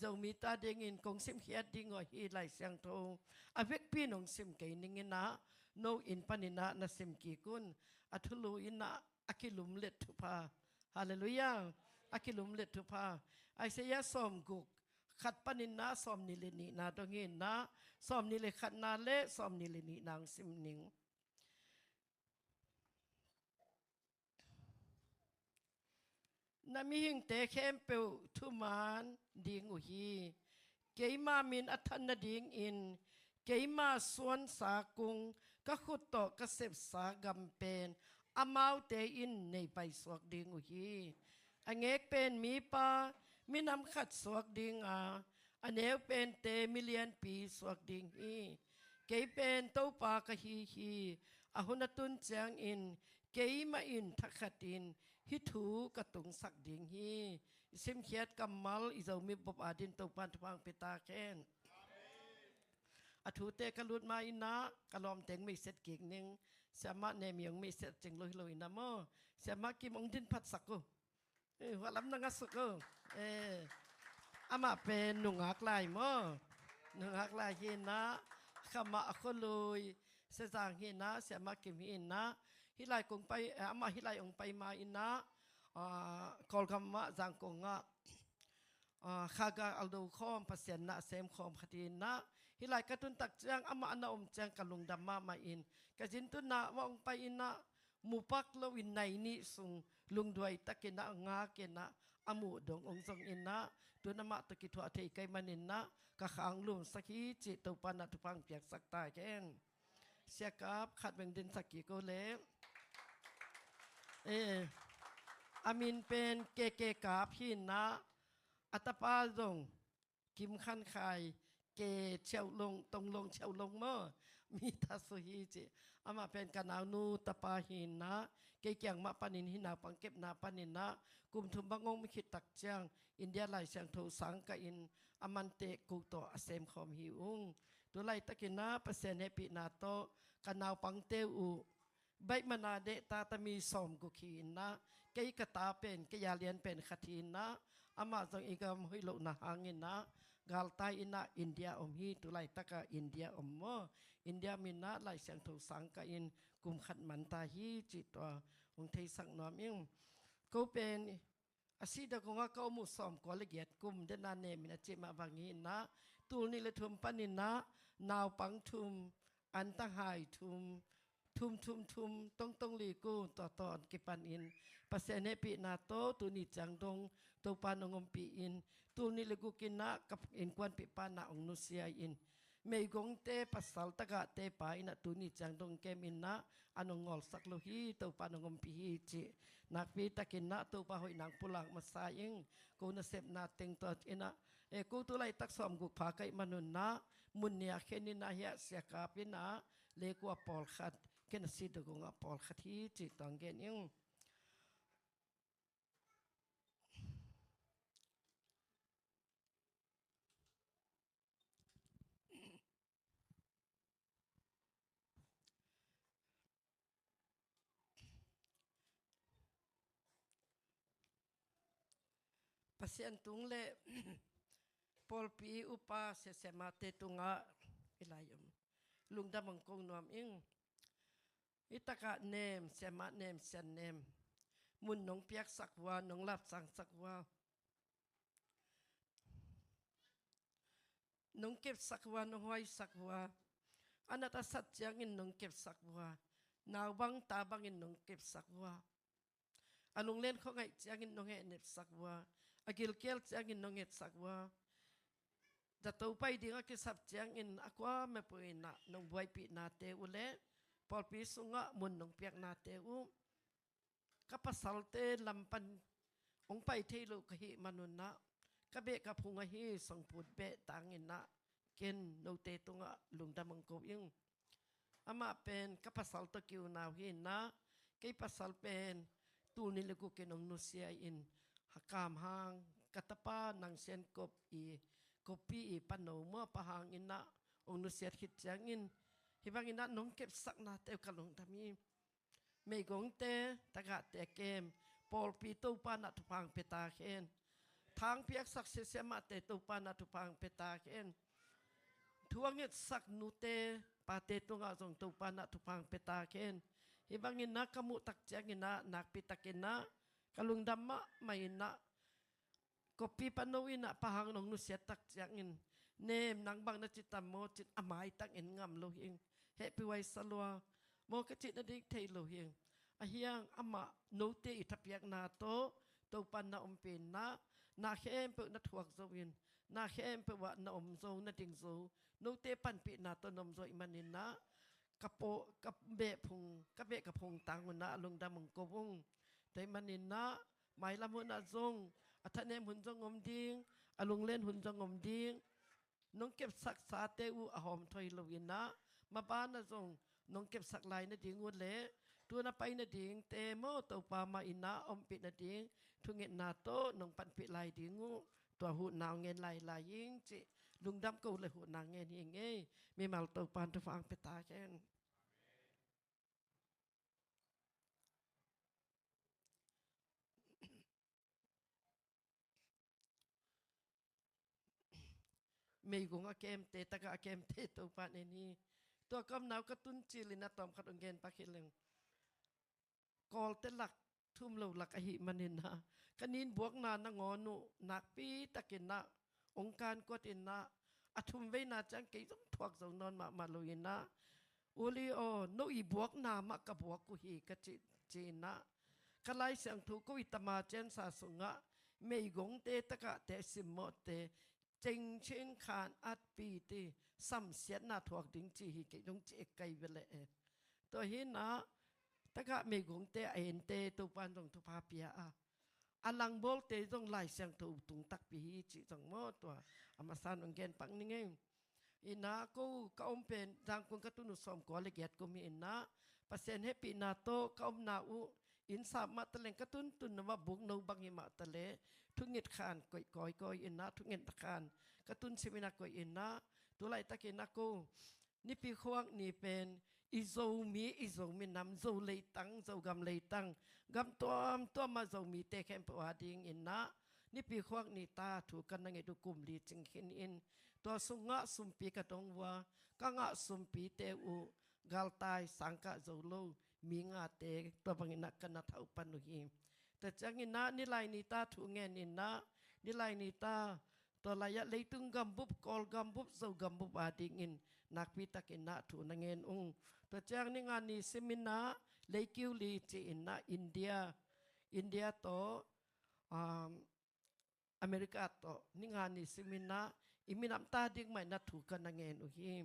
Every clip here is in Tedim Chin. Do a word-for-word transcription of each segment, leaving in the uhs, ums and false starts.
Zomite adingin kong simkhiat ding uh ahi Lai Siangtho a vekpi nong sim kei ning in ah, no inn panin ah na sim kik un. A thulu in ah a kilumlet thupha. Halleluiah. A kilumlet thupha. Isaiah sawmguk, khat panin ah sawmnih le nihna dong hi in ah, sawmnih le khatna le sawmnih le nihna hong sim ning. Na mihingte khempeuh thuman ding uh hi. Keima min a than nadingin keima suansa kung, ka khut tawh ka sepsa gam pen amaute in nei paisuak ding uh hi. A ngek pen mipa minam khat suak ding a, a neu pente milianpi suak ding hi. Kei pen Topa ka hi hi. A hun a tun ciangin keimah in thakhatin hih thu ka tungsak ding hi. I simkhiat kammal i Zomi bop adin Topa'n thupha hong pia ta hen. A thute ka lut ma in ah ka lawmte hong meiset kik ning. Siamah Nem i hong meiset cing lo hi lo in ah maw, Siamah Kim hong din phatsak uh. Eh, hua lam na nga suk uh. Eh, amah pen nungak lai maw. Nungak lai hi in ah, khamah a khualui Sezang hi in ah, Siamah Kim hi in ah. Hih lai kong pai, eh, amah hih lai hong pai ma in ah, ah, Kawlgam ah, Zangkong ah, ah, Khaga aldo khawm, Pasian na a sem khawm khat hi in ah. Hih lai ka tun tak ciang amah na om ciang ka lungdam mahmah in, ka zin tun ah amah hong pai in ah, mupak lo in nai nih sung lungduai takin ah ngak in ah, a muh dong hong zong in ah, tun amah tawh kithuah thei ka hih manin ah ka khang lumsak hi cih Topa'n ah thupha hong piaksak ta hen. Sia Kap, khat beng dinsak kik o leh. Eh, a min pen K K Kap hi in ah, a tapa zong Kim Khan Khai, K Chiau Long, Tong Long Chiau Long maw, mi ta su hi ci. Amah pen ka naunu tapa hi in ah, kei kiang mah panin hih naupang kepna panin ah kum thum bang hong om khit tak ciang India Lai Siangtho sang kah in a mante ko tawh a sem khawm hi ung. Tu laitakin ah Pasian hehpihna tawh ka naupangte uh baih mana deh tata mi sawmguk hi in ah, kei ka ta pen, kei a lian pen khat hi in ah, amah zong i gam hoih lohna hangin ah galtai in ah India om hi. Tu laitak ah India om maw. India min ah Lai Siangtho sang kah in kum khat man ta hi cih tua hong theisak nuam ing. Ko pen a sih dong kong ah ka om uh sawmkua le giat kum, den a Nem in a cih mah bang hi in ah, tul nih le thum panin ah naupang thum, antang hai thum, thum thum thum, tongtong li ku, tua tawh kipan in Pasian hehpihna tawh tuni ciang dong Topa'n hong ompih in, tul nih le guk in ah ka innkuanpihpa'n ah hong nusia in, meigongte pasal tagahte pa in ah tuni ciang dong kem in ah, an hong ngawlsak lo hi, Topa'n hong ompih hi cih nakpi takin ah Topa hoihna hong pulak masa ing. Ko nasepna teng tua in ah, eh, ko tu laitak sawmguk pha ka hih manun ah, mun nih a khen in ah, hiah Sia Kap in ah, le kua pawlkhat, ken a sih dong kong ah pawlkhat hi cih tua hong gen ing. Pasian tung le pawlpi upa siasiamate tungah i lai om lungdam hong ko nuam ing. Hih takah Nem, Siamah Nem, Sian Nem, mun nong piaksak uh a, nong lapsangsak uh a, nong kepsak uh a, nong huaisak uh a, a nat a sat ciangin nong kepsak uh a, nau bang ta bangin nong kepsak uh a, a lunglen khuangaih ciangin nong hehnepsak uh a, a gilkial ciangin nong etsak uh a, zato pai ding a kisap ciangin a kua mah peuh in ah nong buaipihnate uh le pawlpi sungah mun nong piaknate uh, ka pasalte lam pan hong pai thei lo ka hih manun ah, ka beh ka phung ahi Songput beh tangin ah ken note tungah lungdam hong ko ing. Amah pen ka pasal tawh ki-unau hi in ah, kei pasal pen tul nih le guk in hong nusia in, Hakam hang ka tapa Nang Sian Kop i, Koppi i pano maw, pa hang in ah hong nusiat khit ciangin, hih bangin ah nong kepsaknate uh ka lungdam hi. Meigongte, tagahte kem, pawlpi Topa'n ah thupha hong pia ta hen. thangpiaksak siasia mahte Topa na thupha hong pia ta hen. Thu a ngetsak nute pate tungah zong Topa na thupha hong pia ta hen. Hih bangin ah ka muh tak ciangin ah nakpi takin ah ka lungdam mahmah in ah, kawpi pano in ah Pa Hang nong nusiat tak ciangin, nem, nang bang na ci tam maw cin a maitang en ngam lo hi ing. Hehpih huai sa lua maw ka cih nading thei lo hi ing. Ahi hang amah note i thapiakna tawh Topa na ompih in ah, na khempeuh na thuak zo in, na khempeuh ah na om zo, na ding zo, note panpihna tawh na om zo ahih manin ah ka pawh, ka beh phung, ka beh ka phung tang un ah a lungdam hong ko ung. Tua ahih manin ah mailam hun ah zong a thanem hun zong om ding, a lunglen hun zong om ding. Nong kepsak sate uh a hawm thoi lo in ah, maban ah zong nong kepsak lai nading uh leh tu na pai nadingte maw Topa mah in ah ompih nading thungetna tawh nong panpih lai ding uh, tua huhna hong ngen lailai ing cih lungdam ko le huhna ngen hi ing ei. Mimal Topa in thupha hong pia ta hen. Meigong a kemte, tagah a kemte Topa in en hi. Tua ka omna uh ka tun cil in ah tawmkhat hong gen pak hi leng. Kawlte lak, thu um lo lak ahih manin ah ka nin buakna nangawn uh nakpi takin ah hong kan kuat in ah, a thum veina ciang kei zong thuak zo nawn mahmah lo in ah, U Li aw, no i buakna mah ka buak uh hi ka ci, ci in ah, ka Lai Siangtho ko i tama ciansa sungah meigongte tagahte simmawhte cengcin khan at pi ti samsiatna thuak ding ci hi kei zong ci ek kai ve leh e. Tua hi in ah tagah meigongte a ente Topa in zong thupha pia a, a langbawlte zong Lai Siangtho tung takpi hi cih zong maw tua a masa in hong gen pak ning ei. In ah ko ka om pen Zangkong ka tun uh sawmkua le giat kum hi in ah, Pasian hehpihna tawh ka omna uh inn sap mah ta leng ka tuntun na mah buk no bang hi mah ta leh thunget khan koih kawikawi in ah, thunget khan ka tun sim in ah koih in ah, tu laitakin ah ko Nipi khuak ni pen i Zomi, i Zomi nam, Zo leitang, Zogam leitang, gam tuamtuam ah Zomite khempeuh a dingin ah Nipi khuak ni ta thu ka na nget uh kum li cing khin in, tua sungah sumpi ka dong uh a, ka ngah sumpite uh galtai sangkah zo lo mi ngate tua bangin ah ka na thauh pan uh hi. Tua ciangin ah nilai ni ta thu ngen in ah, nilai ni ta tua lai-ah leitung gambup, Kawl gambup, Zo gambup a dingin nakpi takin ah thu na ngen ung. Tua ciang ni nga ni sim in ah leikiu li ci in ah India, India tawh, um, America tawh ni nga ni sim in ah i minam ta ding mah in ah thu ka na ngen uh hi.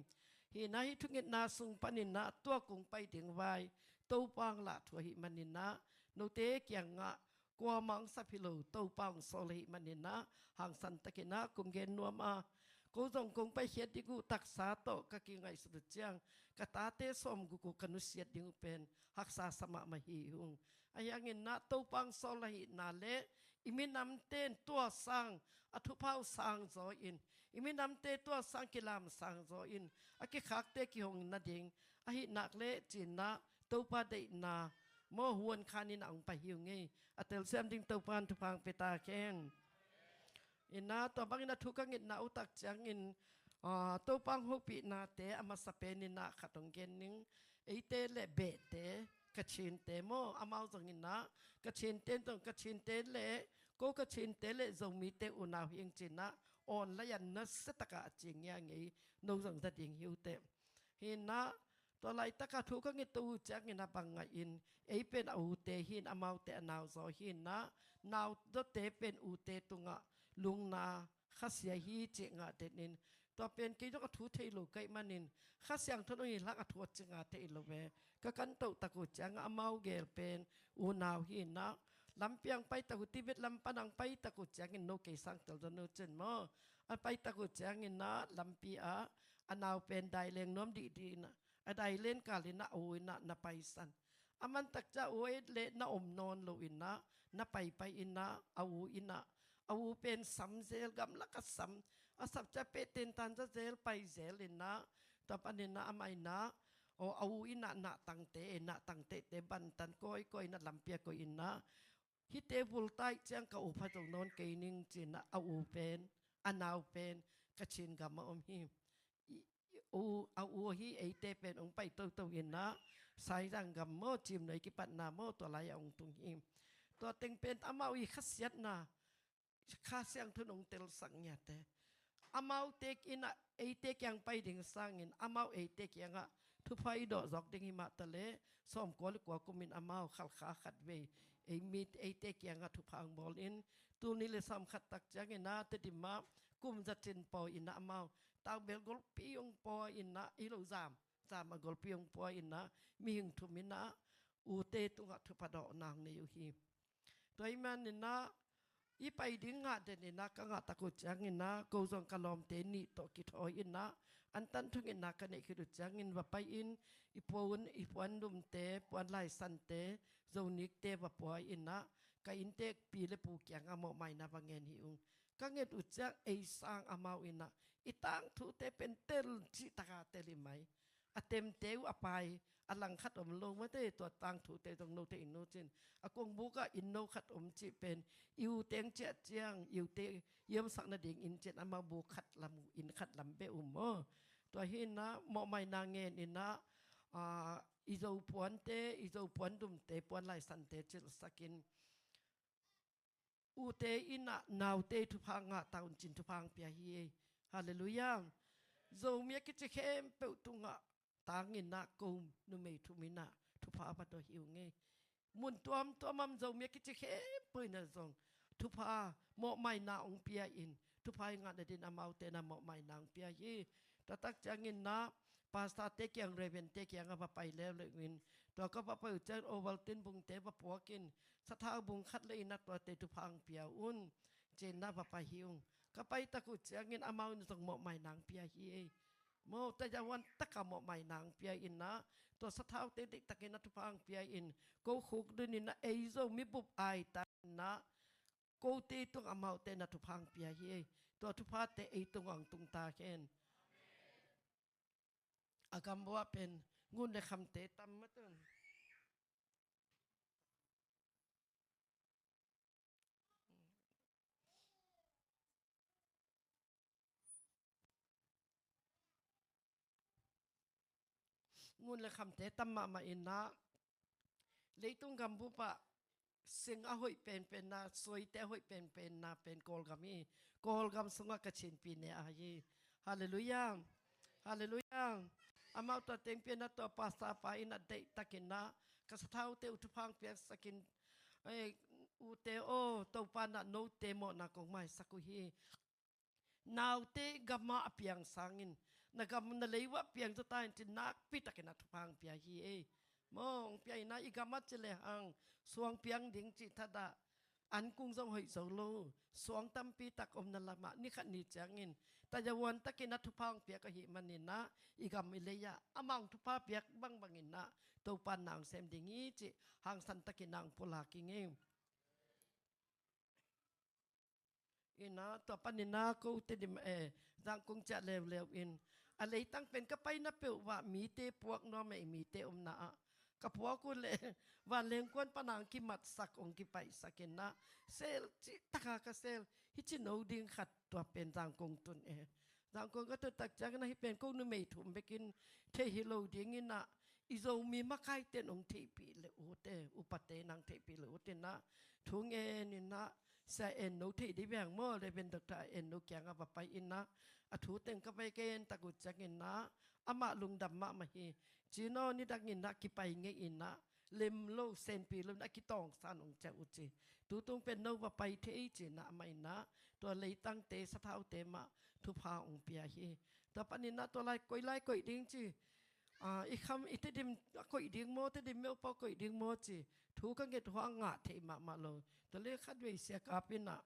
Hi in ah hih thungetna sung panin ah tua kong pai ding vai Topa hong lah thu ahih manin ah note kiangah kuamah hong sap hi lo, Topa hong sawl ahih manin ah hangsan takin ah kong gen nuam a, ko zong kong paikhiat ding uh taksa tawh ka kingaihsut uh ciang ka tate sawmguk uh ka nusiat ding uh pen haksa sa mahmah hi ung. Ahi hangin ah Topa hong sawl ahihna le i minamte in tua sang a thupha uh sang zaw in, i minamte tua sang kilam sang zaw in, a kikhakte kihong nading ahih nak leh ci in ah Topa deihna maw huan khan in ah hong pai hi ung ei. A telsiam ding Topa in thupha hong pia ta hen. In ah tua bangin ah thu ka ngetna uh tak ciangin, ah, Topa hong hopihnate a masa pen in ah khat hong gen ning. Eite le Behte, Kachinte maw, amau zong in ah Kachinte zong, Kachinte le, ko Kachinte le Zomite unau hi ing ci in ah online ah nasia takah a ci ngiangei, no zong za ding hi uh teh. Hi in ah tua laitak ah thu ka nget uh ciangin ah bang ngah in, ei pen a ute hi in, amaute a nau zaw hi in ah, nau zawte pen ute tungah lungna khasia hi cih ngah den in, tua pen kei zong a thu thei lo ka hih manin Kha Siangtho in hong hilh hang a thu a ci ngah thei lo ve. Ka kan toh tak uh ciangah amau gel pen unau hi in ah, lampi ah hong pai tak uh, Tibet lam pan ah hong pai tak uh ciangin no kei sang tel zaw no cin maw. A pai tak uh ciangin ah lampi ah a nau pen daileng nuam dihdih in ah, a dailen kal in ah a u in ah na paisan. A man tak ciang a u et leh na om nawn lo in ah na paipai in ah a u in ah, a u pen sam zel, gamlak a sam, a sap ciang pehten tan za zel, pai zel in ah, tua panin ah amah in ah, aw, a u in ah nahtangte, nahtangtehte bantan kawikawi in ah lampi ah koih in ah, Hihte vul taih ciang ka u pha zo nawn kei ning ci-in ah, a u pen, a nau pen, ka Chin gam ah om hi. I, i, u, a u hi eite pen hong pai toto in ah, Saizang gam maw, Cimnuai kipatna maw, tua lai-ah hong tung hi. Tua teng pen amau i khasiatna, Kha Siangtho in hong telsak ngiat e. Amaute in ah eite kiang pai ding sangin, amau eite kiangah thupha i dawh zawk ding hi mah ta leh, sawmkua le kua kumin amau Khalkha khatvei, ei mi eite kiangah thupha hong bawl in, tul nih le sawmkhat tak ciangin ah Tedim ah kum za cin pawi in ah amau, taubel golpi hong pawi in ah, hi lo, zam, zam a golpi hong pawi in ah, mihing thum in ah ute tungah thupha dawhna hong nei uh hi. Tua ahih manin ah, i pai ding ngah den in ah, ka ngah tak uh ciangin ah, ko zong ka lawmte nih tawh kithawi in ah, antan thungetna ka neih khit uh ciangin va pai in, i puan, i puandumte, puanlaisante, Zonikte va pua in ah, ka inntekpi le pu kiangah mawhmaina va ngen hi ung. Ka nget uh ciang ei sang amau in ah, i tangthute pen tel cih taka tel hi mai. A temte uh a pai, a langkhat om lo mate, tua tangthute zong no thei in no cin. A kongbuk ah inn no khat om cih pen, i u teng ciah ciang, i ute i omsak nading inn cin, amau buk khat lam uh, inn khat lam beh uh maw. Tua hi in ah, mawhmaina ngen in ah, aa, i Zo puante, i Zo puandumte, puanlaisante cilhsak in, ute in ah naute thupha ngah ta un cin thupha hong pia hi ei. Halleluiah. Zomi a kici khempeuh tungah tang in ah, ko numei thum in ah thupha va dawh hi ung ei. Mun tuamtuam ah Zomi a kici khempeuh in ah zong thupha, mawhmaina hong pia in, thupha i ngah nadin amaute in ah mawhmaina hong pia hi. Tua tak ciangin ah, pastorte kiang, reverendte kiangah va pai leuleu in, tua ka va pai uh ciang Ovaltine bungte va puak in, sathau bung khat le in ah tuate thupha hong pia un, ci-in ah va pai hi ung. Ka pai tak uh ciangin amau in zong mawhmaina hong pia hi ei. Maw, tayahuan taka mawhmaina hong pia in ah, tua sathaute deihtakin ah thupha hong pia in, ko khukdun in ah ei Zomi bup ai ta in ah, kote tungah amaute in ah thupha hong pia hi ei. Tua thuphate ei tungah hong tung ta hen. A gam uah pen ngun le khamte tam mah tun. Ngun le khamte tam mahmah in ah, leitung gambup ah sing a hoih penpenna, suaite a hoih penpenna pen Kawlgam hi. Kawlgam sungah Kachin pi ne a hi. Halleluiah. Halleluiah. Amau tua teng pen ah, tua pastor pa in ah deihtakin ah, ka sathaute uh thupha hong piaksak in, eh, ute aw, Topa in ah note mawhna kong maisak uh hi. Naute gamah a piang sangin, na gam, na lei uah piang zaw ta in, ci-in nakpitakin ah thupha hong pia hi ei. Maw, hong pia in ah, i gamah ci lehang suang piang ding cih thadah, an kung zong hoih zo lo, suang tampi tak omna lamah ni khat ni ciangin, tayahuan takin ah thupha hong piak ahih manin ah, i gam i lei ah amah hong thupha piak bangbangin ah Topa in na hong sem ding hi cih hangsan takin ah hong pulak ing ei. In ah, tua panin ah ko Tedim, eh, Zangkong ciah leuleu in, a leitang pen ka paina peuh uah mite puak nuam ei, mite omna ah. Ka puak uh leh vanleng kuan pan ah hong kimatsak, hong kipaihsak in ah, sel cih taka ka sel. Hih ci no ding khat, tua pen Zangkong tun e. Zangkong ka tun tak ciangin ah, hih pen ko numei thum bekin thei hi lo dingin ah, i Zomi makaite in hong theihpih le ute, upate in ah hong theihpih le ute in ah, thu ngen in ah, Sia En No thei dih beng maw, Reverend Doctor En No kiangah va pai in ah, a thu teng ka va gen tak uh ciangin ah, amah lungdam mahmah hi. Ci-in aw, nidangin ah kipai ngei in ah, lem lo, senpi lo in ah, a kitawngsan hong ciah uh ci. Tutung pen no va pai thei, ci-in ah amah in ah tua leitangte, sathaute mah thupha hong pia hi. Tua panin ah tua lai koih, lai koih ding ci. Ah, i kham, i Tedim a koih ding maw, Tedim meuhpa koih ding maw ci thu ka nget uh a, ngah thei mahmah lo. Tua leh khatvei Sia Kap in ah,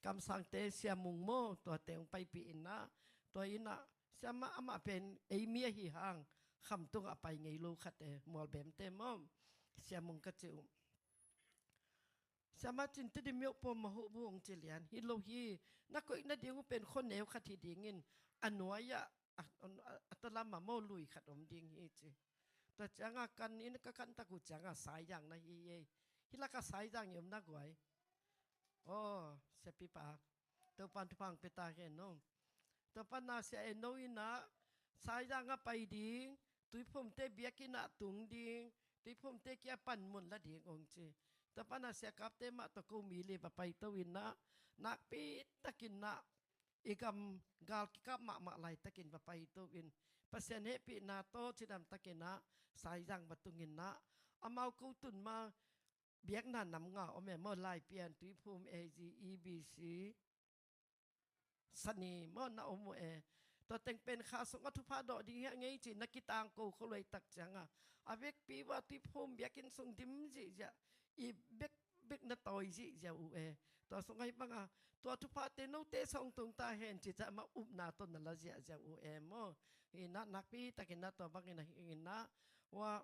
Kamsangte Sia Mung maw, tuate hong paipih in ah, tua in ah, Sia mah, amah pen ei mi ahi hang, Khamtung ah a pai ngei lo khat e, Mualbemte maw, Sia Mung ka ci uh. Sia mah cin, Tedim meuhpa mah hoh bu, hong ci lian. Hi lo hi, na koih nading uh pen khuaneu khat hi dingin, a nuai ah, a, a, a talam ah maw, lui khat om ding hi ci. Tua ciangah kan in, ka kan tak uh ciangah Saizang na hi ei. Hih lakah Saizang i om na guai. Aw, siapipa. Topan thupha hong pia ta hen no. Topan na sia e no in ah Saizang ah pai ding, Tuiphumte biakinn ah tung ding, Tuiphumte kia panmun la ding hong ci. Topan na sia Kapte mah tawh ko mi li va paito in ah, nakpi takin ah i gam gal kikap mahmah laitakin va paito in, Pasian hehpihna tawh cidam takin ah Saizang va tung in ah, amau ko tun ma biakna nam nga om e maw, Laipian, Tuiphum, A Z, E B C, Sani maw na om uh e. Tua teng pen kha sungah thupha dawh ding hi a ngei ci na kitang ko khol uh ei tak ciangah, a vekpi uh a Tuiphum biakinn sung dim zihziah, i bek bek na tawi zihziah uh e. Tua sungah hi bangah tua thuphate note sawng tung ta hen ci ciah mah upna tawh na la ziahziah uh e maw. Hi na nakpi takin na tua bangin a hi in na, ua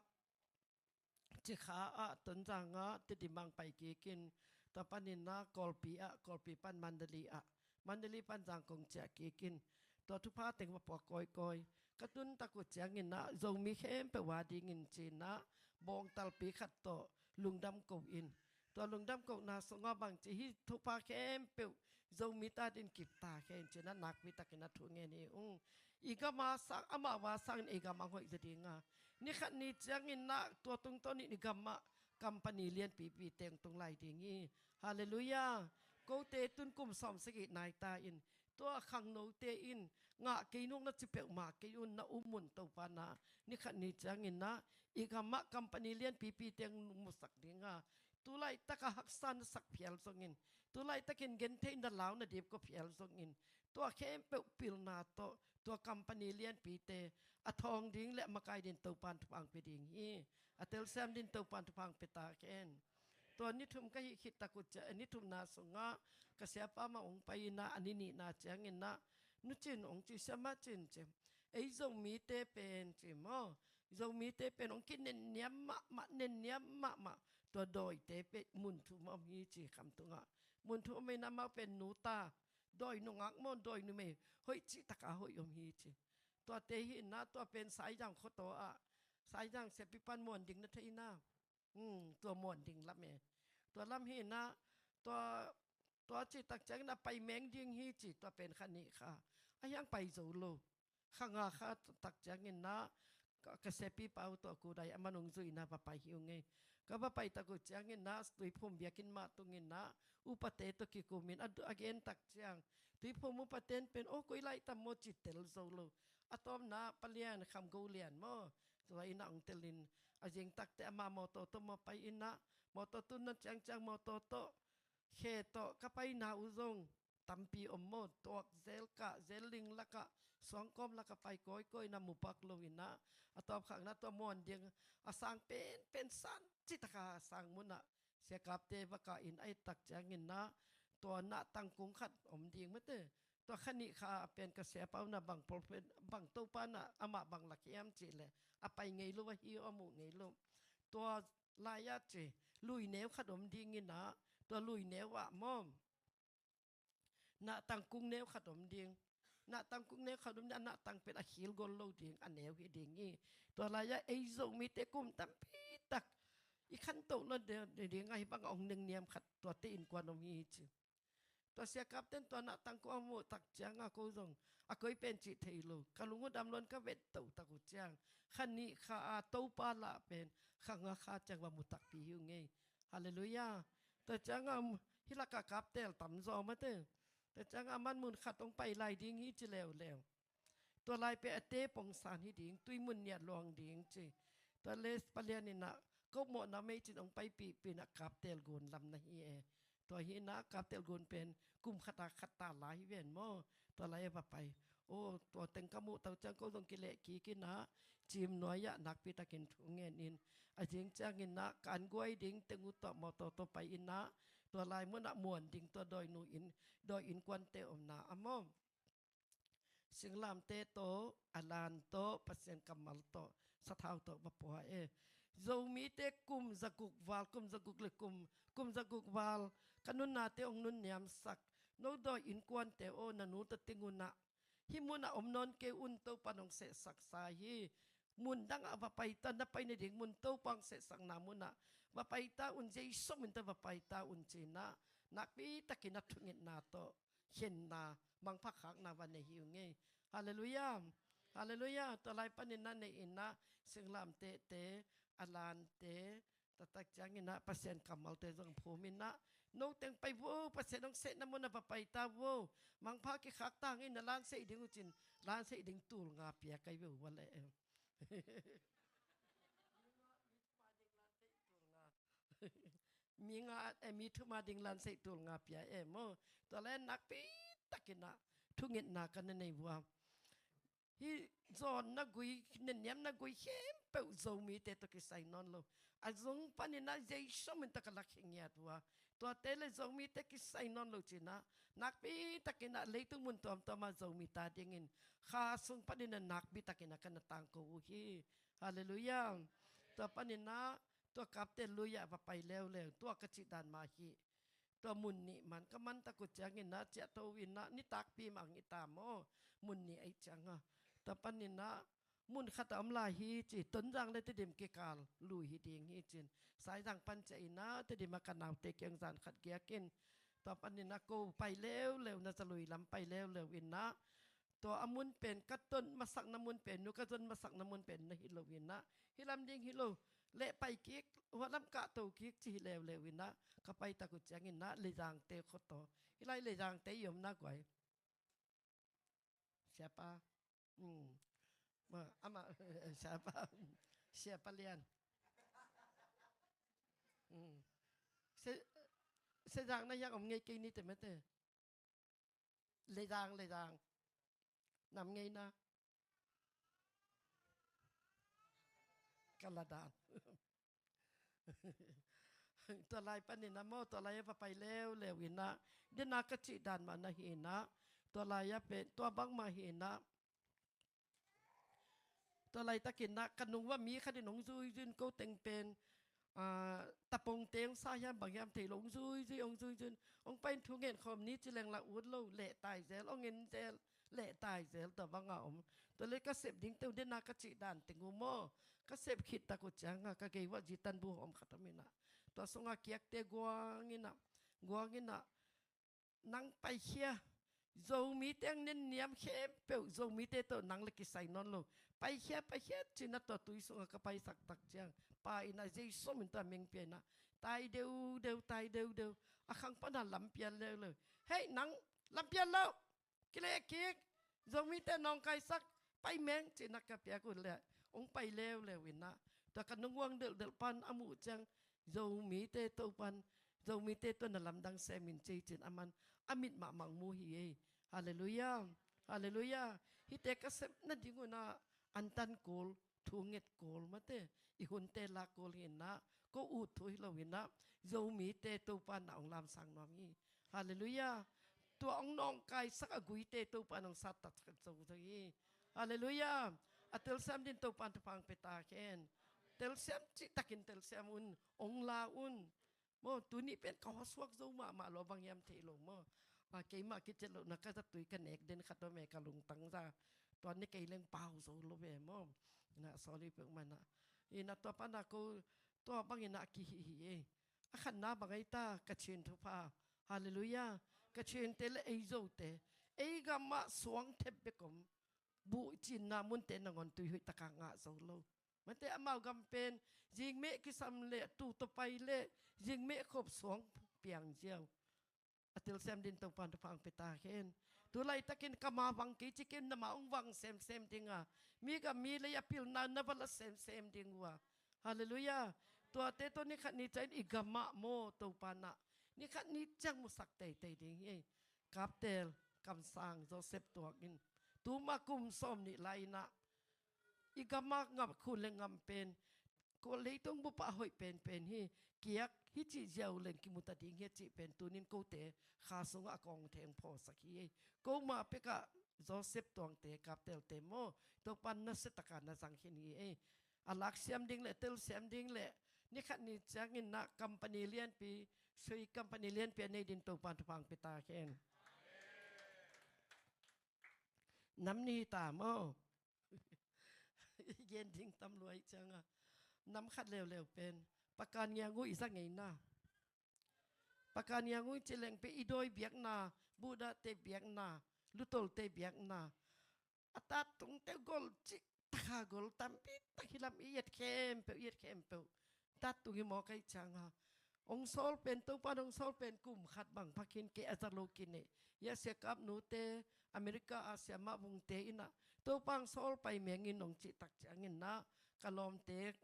Cikha ah, Tonzang ah, Tedim ah pai kik in, tua panin na Kawlpi ah, Kawlpi pan Mandalay ah, Mandalay pan Zangkong ciah kik in, tua thupha teng va puak kawikawi. Ka tun tak uh ciangin na Zomi khempeuh a dingin ci na bawngtalpi khat tawh lungdam ko in, tua lungdam kohna sungah bang ci hi, thupha khempeuh Zomi ta din kip ta hen ci na nakpi takin a thu ngen hi ung. I gam a sang, amah va sangin i gam a hoih zaw dinga, ni khat ni ciangin na tua tungtawnin i gam ah company lianpipi teng tung lai ding hi. Halleluiah. Kote tun kum sawm sagih nai ta in, tua khangnote in ngah kei nung na ci peuhmah kei un, na um un Topa na, ni khat ni ciangin na i gam ah company lianpipi teng musak dinga, tu laitak a haksa na sak phial zongin, tu laitakin genthei na lau na dipkua phial zongin, tua khempeuh pilna tawh tua company lianpite a thawng ding le a makai din Topan thupha hong pia ding hi. A telsiam din Topan thupha hong pia ta hen. Tua ni thum ka hih khit tak uh ciah, ni thumna sungah ka siapa mah hong pai in na, a ni nihna ciangin na, Nu Cin hong ci, Siamah Cin ci, ei Zomite pen ci maw, Zomite pen hong kinenniam mahmah, nenniam mahmah. Tua dawite pen mun thum a om hi ci, khamtungah mun thum a om in amau pen nuta, dawi nungak maw, dawi numei, hoih cih taka hoih om hi ci. Tuate hi in na, tua pen Saizang khuataw ah, Saizang siapipan Muan Ding na thei na. Hmm, tua Muan Ding lam e. Tua lam hi in na, tua, tua cih tak ciangin na pai meng ding hi ci, tua pen kha nih kha a hiang pai zo lo. Kha nga kha tak ciangin na ka, ka siapipa uh tawh kudai a man hong zui in na va pai hi ung ei. Ka va pai tak uh ciangin na Tuiphum biakinn mah tungin na upate tawh kikumin a, a gen tak ciang, Tuiphum upate in pen, aw, koi lai tam maw ci tel zo lo. A tawpna Pa Lian, Kham Go Lian maw, tua in na hong telin, a zing takte ama mawtaw tawh maw pai in na, mawtaw tun na ciangciang mawtaw tawh, khe tawh ka paina uh zong tampi om maw, tuak zel kah zel, ling lakah, suangkawm lakah pai kawikawi na mu pak lo in na, a tawpkhakna tua Muan Ding a sang penpen san cih taka a sang munah sia Kapte va kah in a et tak ciangin na, tua nahtang kung khat om ding mate. Tua kha nih kha a pen ka siapa uh na bang prophet, bang Topa na amah bang lak hiam cih leh, a pai ngei lo, a hi aw, a muh ngei lo. Tua lai-ah ci, lui neu khat om ding in na, tua lui neu ah maw, nahtang kung neu khat om ding. Nahtang kung neu khat om ding, a nahtang pen a khil gol lo ding, a neu hi ding hi. Tua lai-ah ei Zomite kum tampi tak i khantoh lo ding, ding a hi bang a hong nengniam khat tuate innkuan om hi ci. Tua sia Kapte in tua nahtang kung a muh tak ciang a ko zong a koi pen cih thei lo. Ka lung uh dam lo in ka vet toh tak uh ciang, kha nih kha a Topa lah pen kha nga kha ciang va mu takpi hi ung ei. Halleluiah. Tua ciangah hih lakah kaptel tamzaw mate. Tua ciangah a man mun khat hong pai lai ding hi ci leuleu. Tua lai peh a te pongsan hi ding, tui mun nih a luang ding ci. Tua le Pa Lian in ah, ko mawhna mei cin hong paipihpih in ah kaptel gun lam na hi e. Tua hi in ah kaptel gun pen kum khat a khat ta lai hi ven maw. Tua lai a va pai. Aw, tua teng ka muh tak ciang ko zong kileh kik in ah, cim nuai ah nakpi takin thu ngen in, a zing ciangin ah ka an guai ding teng uh tawh mawtaw tawh pai in ah, tua lai mun ah muan ding tua dawinu in, dawi innkuante omna ah maw, singlamte tawh, a lan tawh, Pasian kammal tawh, sathau tawh va pua e. Zomite kum zaguk val, kum zaguk le kum, kum zaguk val ka nunnate hong nunniamsak, no dawi innkuante aw, na nu tawh teng un ah, hih mun ah om nawn kei un, Topa in hong sehsaksa hi. Mun dang ah va pai ta, na pai nading mun, Topa hong sehsakna mun ah va paita un, Jesu min tawh va paita un ci-in ah, nakpi takin a thungetna tawh khenna, mangpha khakna va nei hi ung ei. Halleluiah. Halleluiah. Tua lai panin ah nei-in ah, singlamtehte, a lante, taktak ciangin ah Pasian kammalte zong phum in ah, noteng pai vo, Pasian hong sepna mun ah va paita vo. Mangpha kikhak ta hang in ah, lan seih ding uh cin, lan seih ding tul nga pia ka hi ve uh a leh. Mi nga, eh, mi thum a ding lan seih tul nga pia e maw. Tua leh nakpi takin ah thungetna ka na nei uh a, hih zawnna gui, nenniamna gui khempeuh Zomite tawh kisai nawn lo. A zung panin ah Jesu min tawh ka lakhia ngiat uh a, tuate leh Zomite kisai nawn lo ci-in ah, nakpi takin ah leitung mun tuamtuam ah Zomite adingin kha sung panin ah nakpi takin ah ka na tangko uh hi. Halleluiah. Tua panin ah, tua kapte lui-ah va pai leuleu, tua ka cih dan mah hi. Tua mun nih man ka man tak uh ciangin ah, ciahto in ah, nitakpi mah hong hi ta maw, mun nih ahih ciang a. Tua panin ah, mun khat a om lai hi ci, Tonzang leh Tedim kikal lui hi ding hi ci-in, Saizang pan ciah in ah, Tedim ah ka naute kiang zan khat giak in, tua panin ah ko pai leuleu, Nazalui lam pai leuleu in ah, tua a mun pen ka ton masakna mun pen, nu ka zon masakna mun pen na hi lo in ah, hih lam ding hi lo, leh pai kik, hua lam kahto kik ci hi leuleu in ah, ka pai tak uh ciangin ah Leizangte khua tawh, hih lai Leizangte i omna guai. Siapa. Hmm. Ma, ama, siapa. Siapa Lian. Hmm. Se, Sezang na hiang om ngei kei ni te mete. Leizang, Leizang. Nam ngei na. Ka la dan. Tua lai panin ah maw, tua lai ah va pai leuleu in ah, den a ka cih dan mah na hi in ah, tua lai ah pen, tua bangmah hi in ah, tua laitakin ah, ka nung uah mi khat in hong zuizui in, ko teng pen, ah, tapongte hong sa hiam bang hiam thei lo, hong zuizui, hong zuizui in, hong pai in thungen khawm ni ci leng lah ut lo, lehtai zel, hong en zel, lehtai zel, tua bang a om. Tua leh ka sep ding teuh, den a ka cih dan teng uh maw, ka sep khit tak uh ciang a, ka gei uah zi tanbu hawm khat om in ah, tua sungah kiakte guang in ah, guang in ah, nang paikhia. Zomite hong nenniam khempeuh, Zomite tawh nang leh kisai nawn lo. Paikhia, paikhia ci-in ah, tua tui sungah ka paisak tak ciang, Pa in ah Jesu min tawh a meng pia in ah, tai deudeu, tai deudeu. A khang pan ah lam pial leuleu. Hei, nang lam pial lo. Kileh kik. Zomite nawngkaisak, pai meng ci-in ah ka piak uh leh, hong pai leuleu in ah, tua ka nungzuang delhdelh pan a muh ciang, Zomite Topan, Zomite tawh na lamdang sem in ci-in ci-in aman a mit mahmah mu hi ei. Halleluiah. Halleluiah. Hihte ka sep nading un ah, antan kul, thunget kul mate, i hunte lak kul hi in ah, ko ut thu hi lo in ah, Zomite Topa na hong lamsang nuam hi. Halleluiah. Tua hong nawngkaisak a guite Topa na hong sattak zo zo hi. Halleluiah. A telsiam dingin Topa in thupha hong pia ta hen. Telsiam cihtakin telsiam un, hong la un. Maw, tuni pen ka hawsuak zo mahmah lo, bang hiam thei lo maw. A, keimah kiciat lohna ka zatui ka nek den khat om e, ka lungtang za. Tua ni kei leng pau zo lo ve maw. Na sorry peuhmah na. Ina tua pana ko, tua bangin a kihih hi e. A khatna bang ei ta, ka chin thupha. Halleluiah. Ka chinte le ei zote, ei gamah suang thep bek om. Buh cinna munte nangawn tui hoih taka ngah zo lo. Mate amau gam pen, zingmeh kisam le, tu tawh pai le, zingmeh khop suang piang ziau. A telsiam dingin Topan thupha hong pia ta hen. Tu laitakin ka ma vang kei ci kei un, na ma hong vang semsem ding a. Mi gam mi lei a pilna na va la semsem ding uh a. Halleluiah. Tuate tawh ni khat ni ciangin i gamah maw Topa na, ni khat ni ciang musak teitei ding hi. Kaptel, kamsang, Joseph Tuang in, tuma kum sawm nih lai-in ah, i gamah ngap khun le ngam pen, ko leitung bup ah a hoih penpen hi. Kiak hi cih ziau leng kimu ta ding hi a cih pen tunin kote kha sungah a kawng theng phawsak hi. Ko mah pekah Joseph Tuangte, Kaptelte maw, Topan nasia taka na zang khin hi. A laksiam ding le telsiam ding le ni khat ni ciangin na company lianpi, sui company lianpi a nei dingin Topan thupha hong pia ta hen. Nam nih hi ta maw. I gen ding tam lua ahih ciangin, nam khat leuleu pen Pakan ngiang uh i za ngei na. Pakan ngiang uh i ci leng pen i dawi biakna, Buddha te biakna, Lutol te biakna, a tat tung te gol cih taka gol tampi tak hi lam i et khempeuh, i et khempeuh. Tat tung hi maw, ka hih cianga hong sawl pen, Topa in hong sawl pen kum khat bang pha khin, kei a za lo khin e. Hia sia Kap Nu te, America a sia Mah Vung te in ah, Topa hong sawl pai meng in hong cih tak ciangin ah, ka lawmte,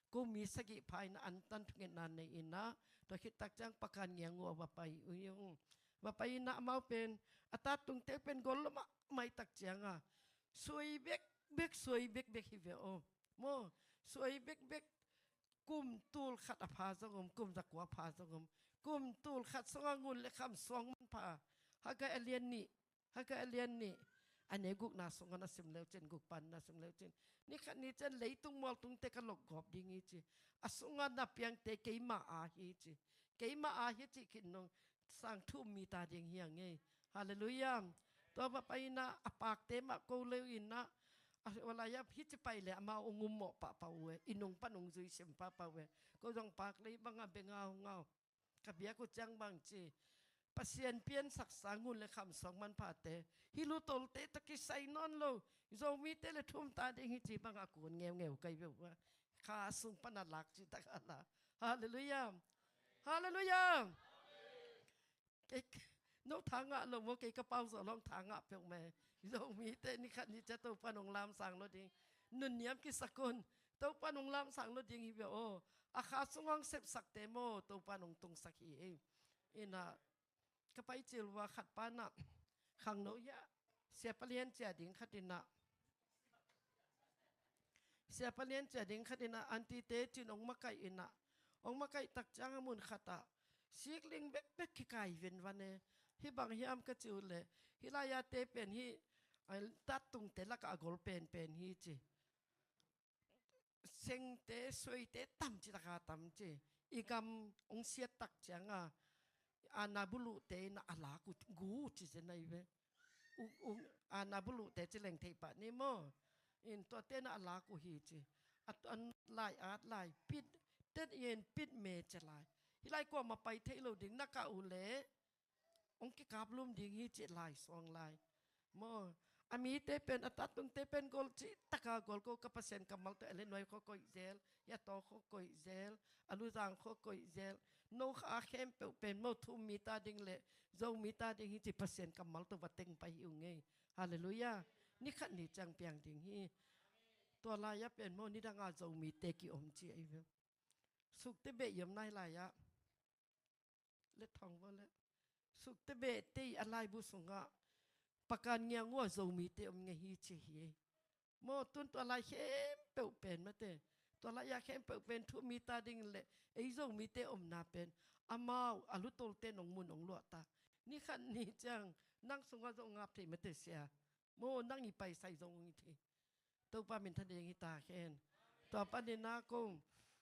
kum mi sagih pha in ah, antan thungetna nei in ah, tua khit tak ciang Pakan ngiang uh a va pai uh hi ung. Va pai in ah amau pen, a tat tung te pen gol lo mahmah tak cianga, suai bekbek, suai bekbek hi ve aw. Maw, suai bekbek, kum tul khat a pha zong om, kum za kua a pha zong om. Kum tul khat sunga ngun le kham suang manpha. Haggai a lian nih, Haggai a lian nih, a neu gukna sunga na sim leu cin, guk pan na sim leu cin, ni khat ni ciang leitung mualtung te ka lok gawp ding hi ci. A sunga na piangte keima a hi ci. Keima a hi ci khin nung, sang thu um mite ading hi a ngei. Halleluiah. Tua va pai in ah, a pakte mah ko leu in ah, a, tua lai-ah hih ci pai le amau hong um mawh pahpah uh e, i nung pan hong zui sim pahpah uh e. Ko zong pak lei bang a bia ngaungau. Ka biak uh ciang bang ci, Pasian piansaksa ngun le kham suang manphate, hih Lutolte tawh kisai nawn lo Zomite le thu um ta ding hi ci bang a kun ngeungeu ka hi ve uh a. Kha sung pan a lak ci tak a la. Halleluiah. Halleluiah. Kei, no tha ngah lo maw, kei ka pau zawh lo, tha ngah peuhmah e. Zomite ni khat ni ciang Topa in hong lamsang lo ding. Nunniam kisak un. Topa in hong lamsang lo ding hi ve aw. A kha sung hong sepsakte maw, Topa in hong tungsak hi e. In ah, ka pai cil uh a, khat pan ah, khangno hiah, Sia Palian cia ding khat in ah, Sia Palian cia ding khat in ah, aunty te ci-in hong makaih in ah, hong makaih tak ciang a mun khat ah sikling bekbek kikai venvan e. Hih bang hiam ka ci uh leh, hih lai-ate pen hih, a, tat tungte lakah a gol penpen hi ci. Sengte, suaite tam ci, taka tam ci. I gam hong siat tak cianga, a, na buluhte in a lak uh, gu ci zen ahi ve. U, u, a, na buluhte ci leng thei pah ni maw. In tuate in a lak uh hi ci. A, a lai at lai, pit, tet yen pit me ci lai. Hih lai kuamah pai thei lo ding, na kah uh leh hong kikaplum ding hi ci lai suang lai. Maw, a mite pen, a tat tungte pen gol cih taka gol ko, ka Pasian kammal tawh a le nuai khua koih zel, a taw khua koih zel, a luzang khua koih zel. No kha a khempeuh pen maw, thu um mite ading le Zomite ading hi ci Pasian kammal tawh va teng pai hi ung ei. Halleluiah. Ni khat ni ciang piang ding hi. Tua lai-ah pen maw, nidang a Zomite ki-om ci ahi ve. Sukte beh i om nai lai-ah. Let thong bo le. Sukte behte i a laibu sungah Pakan ngiang uh a Zomite om ngei hi ci hi. Maw, tun tua lai khempeuh pen mate, tua lai-ah khempeuh pen thu um mite ading le ei Zomite omna pen amau a Lutolte in hong mun hong luah ta. Ni khat ni ciang nang sungah zong ngap thei mate sia. Maw, nang i paisai zong hong hi thei. Topa minthan ding hi ta hen. Tua panin ah kong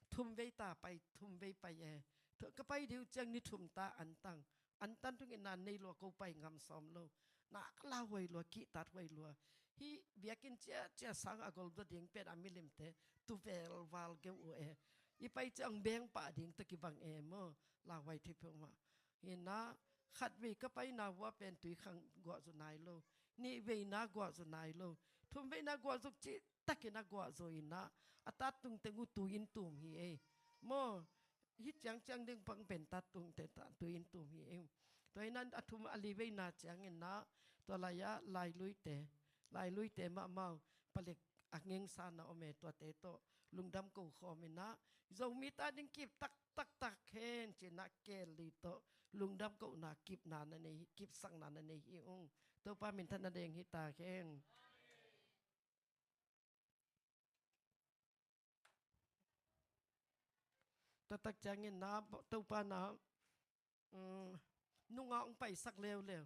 thum vei ta pai, thum vei pai e. Tua ka pai ding uh ciang ni thum ta antang. Antan thungetna nei lua, ko pai ngam sawm lo. Nak lauhuai lua, kihtathuai lua. Hih biakinn ciacia sang a gol dua ding pen a milimte tu velval geu uh e. I pai ciang beng pah ding tawh kibang e maw. Lauhuai thei peuhmah. Hi-in ah, khatvei ka paina uh ah pen tui khang guah zaw nai lo. Nihveina guah zaw nai lo. Thumveina guah zuk cihtakin a guah zaw in ah, a tat tungteng uh tui in tum hi ei. Maw, hih ciangciang ding pang pen tat tungteng tui in tum hi ei. Tua in ah a thum a liveina ciangin ah, tua lai-ah lailuite, lailuite mahmah uh, palek a ngengsa na om e, tuate tawh lungdam ko khawm in ah, Zomite ading kip taktak hen ci-in ah keel li tawh lungdam kohna kipna na nei, kipsakna na nei hi ung. Topa minthan na ding hi ta hen. Tua tak ciangin ah, Topa in ah, um, nungah hong paisak leuleu.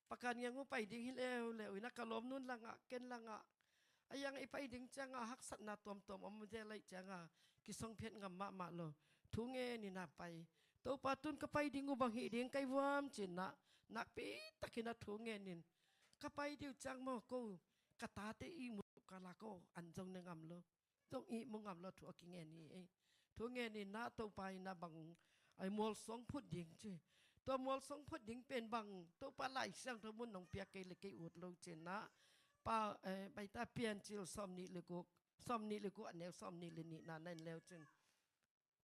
Pakan ngiang uh pai ding hi leuleu in ah, ka lawmnu'n langah, ken langah, a yang i pai ding ciangah haksatna tuamtuam om zel ahih ciangah kisongphiat ngam mahmah lo. Thu ngen in ah pai. Topa, tun ka pai ding uh bang hih ding ka hi vuam ci-in ah, nakpi takin ah thu ngen in. Ka pai ding uh ciang maw, ko ka tate ihmu ka la, ko an zong ne ngam lo. Zong ihmu ngam lo, thu a kingen hi ei. Thu ngen in ah Topa in ah bang ai mualsuang phut ding ci. Tua mualsuang phut ding pen bang Topa Lai Siangtho mun nong piak kei le kei ut lo ci in ah pa, eh, Baita Piancil sawm nih le guk, sawm nih le guk a neu sawm nih le nihna na en leu cin.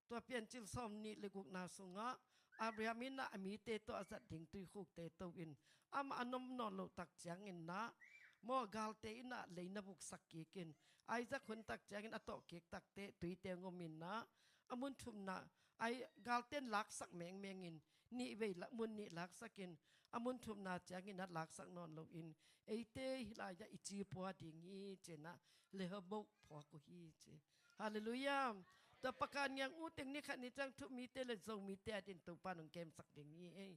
Tua Piancil sawm nih le gukna sungah Abraham in ah a mite tawh a zat ding tuikhukte to in amah a nom nawn loh tak ciangin ah maw galte in ah lei na vuksak kik in Isaac hun tak ciangin a tawh kik takte tuite ngum in ah a mun thumna ai galte in laksak mengmeng in nih vei la-, mun nih laksak in a mun thumna ciangin ah laksak nawn lo in eite hih lai-ah i ci pua ding hi ci in ah Rehoboth phuak uh hi ci. Halleluiah. Tua Pakai niang u teng ni khat ni ciang thu mite le Zomite a din Topa nong kemsak ding hi ei.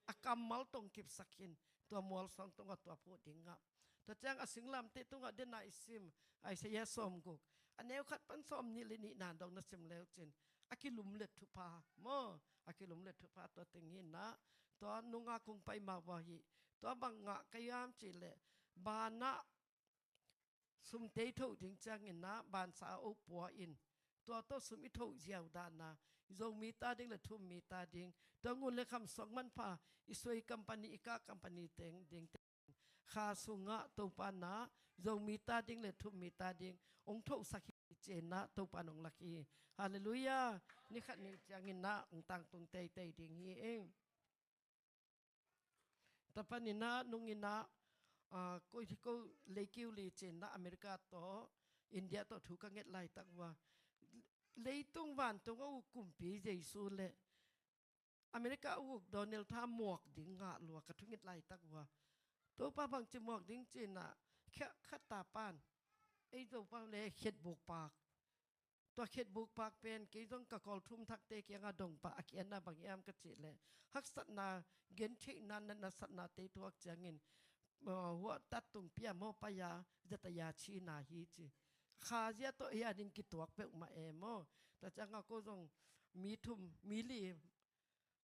A kammal tong kipsak hin tua mualsuang tungah tua phuh dingah. Tua ciang a singlamteh tungah dena i sim Isaiah sawm guk a neu khat pan sawm nih le nihna dong na sim leu cin a kilumlet thupha maw a kilumlet thupha tua teng hi in ah tua nungah kong pai mah uh ahi tua bang ngah ka hiam cih leh banah sum tei thoh ding ciangin ah bansa a oh pua in tua tawh sum i thoh ziau dahna Zomi ta ding le thu-um mi ta ding tua ngun le kham suak manpha i suai company i kah company teng ding te kha sungah Topa in ah Zomi ta ding le thu-um mi ta ding hong thohsak hi ci in ah Topa in hong lak hi. Halleluiah. Ni khat ni ciangin ah hong tangtung teitei ding hi ing. Tua panin ah nung in ah, ah, ko, ko leikiu li cin ah America tawh India tawh thu ka nget laitak uh a leitung vantung a uk kumpi Jesu le America a uk Donald Trump muak ding ngah lua ka thu nget laitak uh a Topa bangci muak ding cin ah khat ta pan ei Topa le khetbuk pak Tua khetbuk pak pen kei zong ka kawl thum thakte kiangah dong pah a kianna bang hiam ka cih leh haksatna gentheihna na nasatnate thuak ciangin, uh, huah tat tung pia maw pai-a zataya china hi ci. Kha zia tawh hia ding kituak peuhmah e maw. Tua ciangah ko zong mi thum mi li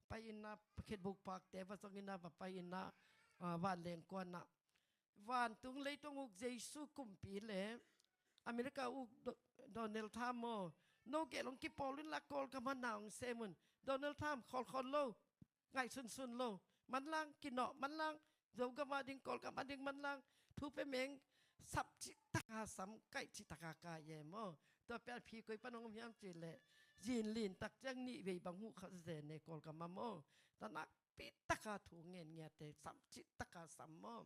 pai in ah khetbuk pakte va zong in ah va pai in ah, ah, vanleng kuanah vantung leitung uk Jesu kumpi le America uk Do-, Donald Trump maw no gel hong kipawl in la Kawlgam ah na hong sem un Donald Trump khawlkhawl lo ngaihsunsun lo manlang kinawh manlang Zogam ah ding Kawlgam ah ding manlang thu pia meng sap cih taka sam kaih cih taka kai e maw. Tua pia phi koi pan hong om hiam cih leh zin lin tak ciang nih vei bang huh kha zene Kawlgam ah maw. Tua nakpi taka thu ngen ngiate sam cih taka sam maw.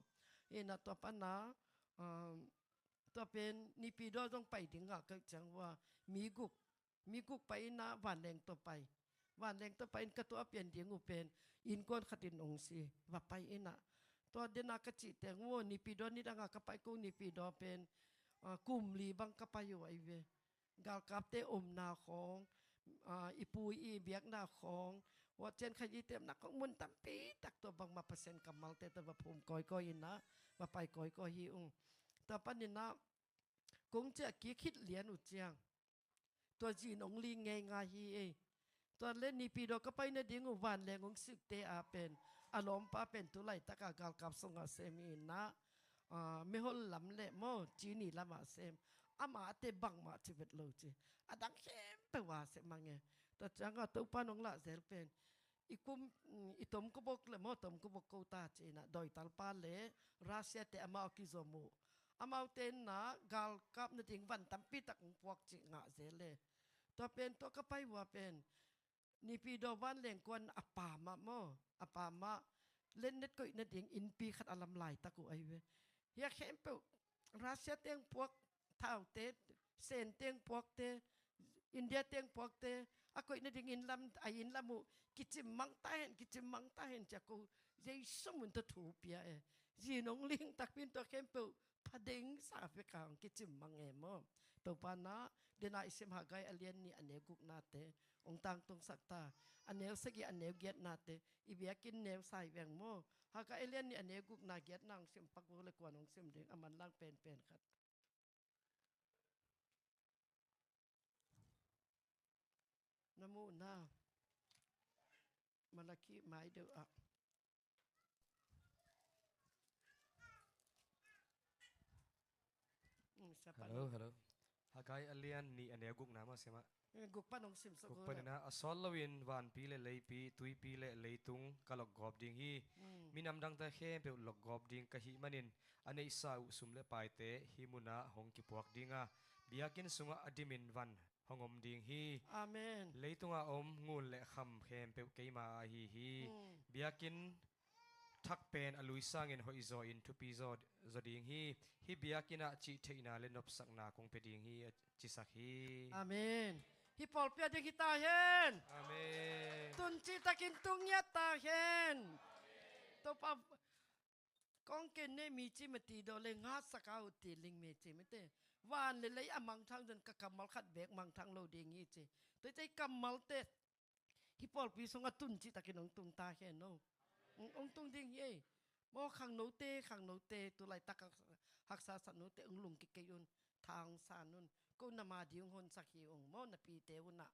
Ina tua pana, um, tua pen Nipi daw zong pai ding ngah kei ciang uh a mi guk mi guk pai in ah vanleng tawh pai. Vanleng tawh pai in ka tua pian ding uh pen innkuan khat in hong si va pai in ah. Tua dena ka cih teng uh Nipi daw nidangah ka pai kong Nipi daw pen, ah, kum li bang ka pai uh ahi ve. Galkapte omna khawng, ah, i pu i biakna khawng huat cian kha i temna khawng mun tampi tak tua bangmah Pasian kammalte tawh va phum kawikawi in ah va pai kawikawi hi ung. Tua panin ah kong ciah kik khit lian uh ciang tua zin hong ling ngeingai hi ei. Tua le Nipi daw ka pai nading uh vanleng hong sikte a pen a lawmpa pen tu laitaka galkap sungah sem hi in ah, ah, Mehol lam le maw Cini lamah sem. Amate bangmah ci vet lo ci. A dang khempeuh a sem mang e. Tua ciangah Topa nong lah zel pen i kum, mm, i tomkubok le maw tomkubok ko ta ci in ah dawitalpa le Russia te amau a kizom uh. Amaute in ah galkap nading van tampi tak hong puak cih ngah zel e. Tua pen tua ka pai uh a pen Nipi daw vanleng kuan a pamah maw a pamah lennet koih nading innpi khat a lam laitak uh ahi ve. Hia khempeuh Russia teng puak thaute Sen teng puakte India teng puakte a koih nading inn lam a inn lam uh kicim mang ta hen kicim mang ta hen cia ko Jesu mun tawh thu pia e. Zin hong ling takpi in tua khempeuh phading sa vek a hong kicim mang e maw. Topa na dena i sim Haggai a lian nih a neu guknate hong tangtungsak ta. A neu sagih a neu giatnate i biakinn neu sa hi veng maw. Haggai a lian nih a neu gukna giatna hong sim pak vo le kuan hong sim ding a manlang penpen khat. Na muhna Malakhi mai deuh ah. Mm, siapa hello, ni? Hello. Haggai a lian nih a neu gukna mah sia mah. Eh, guk pan hong sim sak. Guk uh panin ah, a sawt loin vanpi le leipi, tuipi le leitung ka lokgawp ding hi. Mm. Minam dangte khempeuh lokgawp ding ka hih manin, a neihsa uh sum le paite hih munah hong kipuak ding a, biakinn sungah a dimin van hong om ding hi. Amen. Leitungah om ngun le kham khempeuh keima ahi hi. Mm. Biakinn thak pen a lui sangin hoihzaw in thupi zaw, zaw ding hi. Hih biakinn ah cihtheihna le nopsakna kong pia ding hi, a cisak hi. Amen. Hih pawlpi a ding hi ta hen. Amen. Tun cihtakin tung ngiat ta hen. Topa, kong ken ne mi ci mati daw le ngahsak a uh ti ling mi ci mate. Van le lei a mangthang zon ka kammal khat bek mangthang lo ding hi ci. Tua i kammalte hih pawlpi sungah tun cihtakin hong tung ta hen no. Hong, hong tung ding hi ei. Maw khangnote, khangnote, tu laitak haksa, haksa satnote hong lungkik kei un, tha hong san un. Ko na ma ding hong honsak hi ung maw, na pite unah.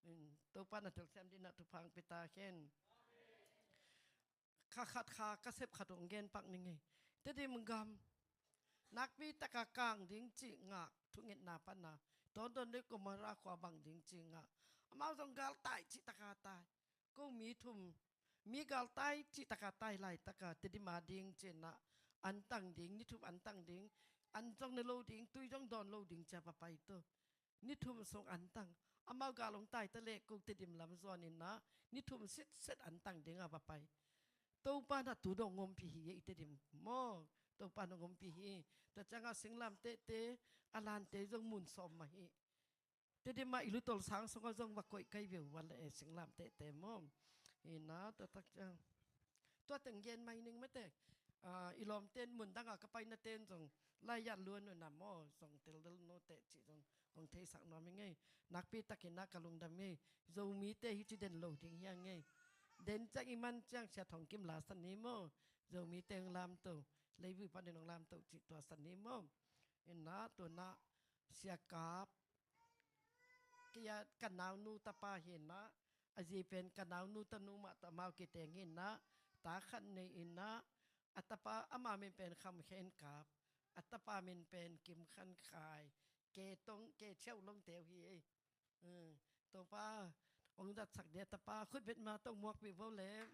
Mm, Topa na telsiam dinah thupha hong pia ta hen. Kha khat kha ka sep khat hong gen pak ning ei. Tedim gam nakpi taka kang ding cih ngah, thungetna pana. Sodom le Gomorrah khua bang ding cih ngah. Amau zong galtai cih taka tai. Ko mi thum, mi galtai cih taka tai laitaka Tedim a ding cinah antang ding, ni thum antang ding, an zong ne lo ding, tui zong dawn lo ding cia va pai to. Ni thum sung antang. Amau gal hong tai ta leh ko Tedim lam zuan inah ni thum sitset antang ding a va pai. Topa na tu dong hong ompih hi ei Tedim maw. Topa na hong ompih hi. Tua ciangah singlamtehte a lante zong mun sawm mah hi. Tedim ah i lutol sang sungah zong va koih kai veu va le, eh, singlamtehte maw. Hi na, tua tak ciang tua teng gen mai ning mate. Ah, i lawmten mun dangah ka paina ten zong lai yat luan uh na maw, zong tel del note cih zong hong theisak nuam hi ngei. Nakpi takin ah ka lungdam ngei. Zomite hi ci den lo ding hiang ngei. Den ciang i man ciang sia thong kim la san ni maw. Zomite hong lamto, leivui panin hong lamto cih tua san ni maw. Inah tua nah sia kap. Kei a ka naunu tapa hinah, a zi pen ka naunu tanu mah tawh amau kiteng hinah, ta khat nei inah, a tapa ama min pen Kham Khen Kap, a tapa min pen Kim Khan Khai, ke tong ke thiau long teu hi ei. Hmm. Topa hong datsak dia tapa khutbet ma tong muakpih vo le.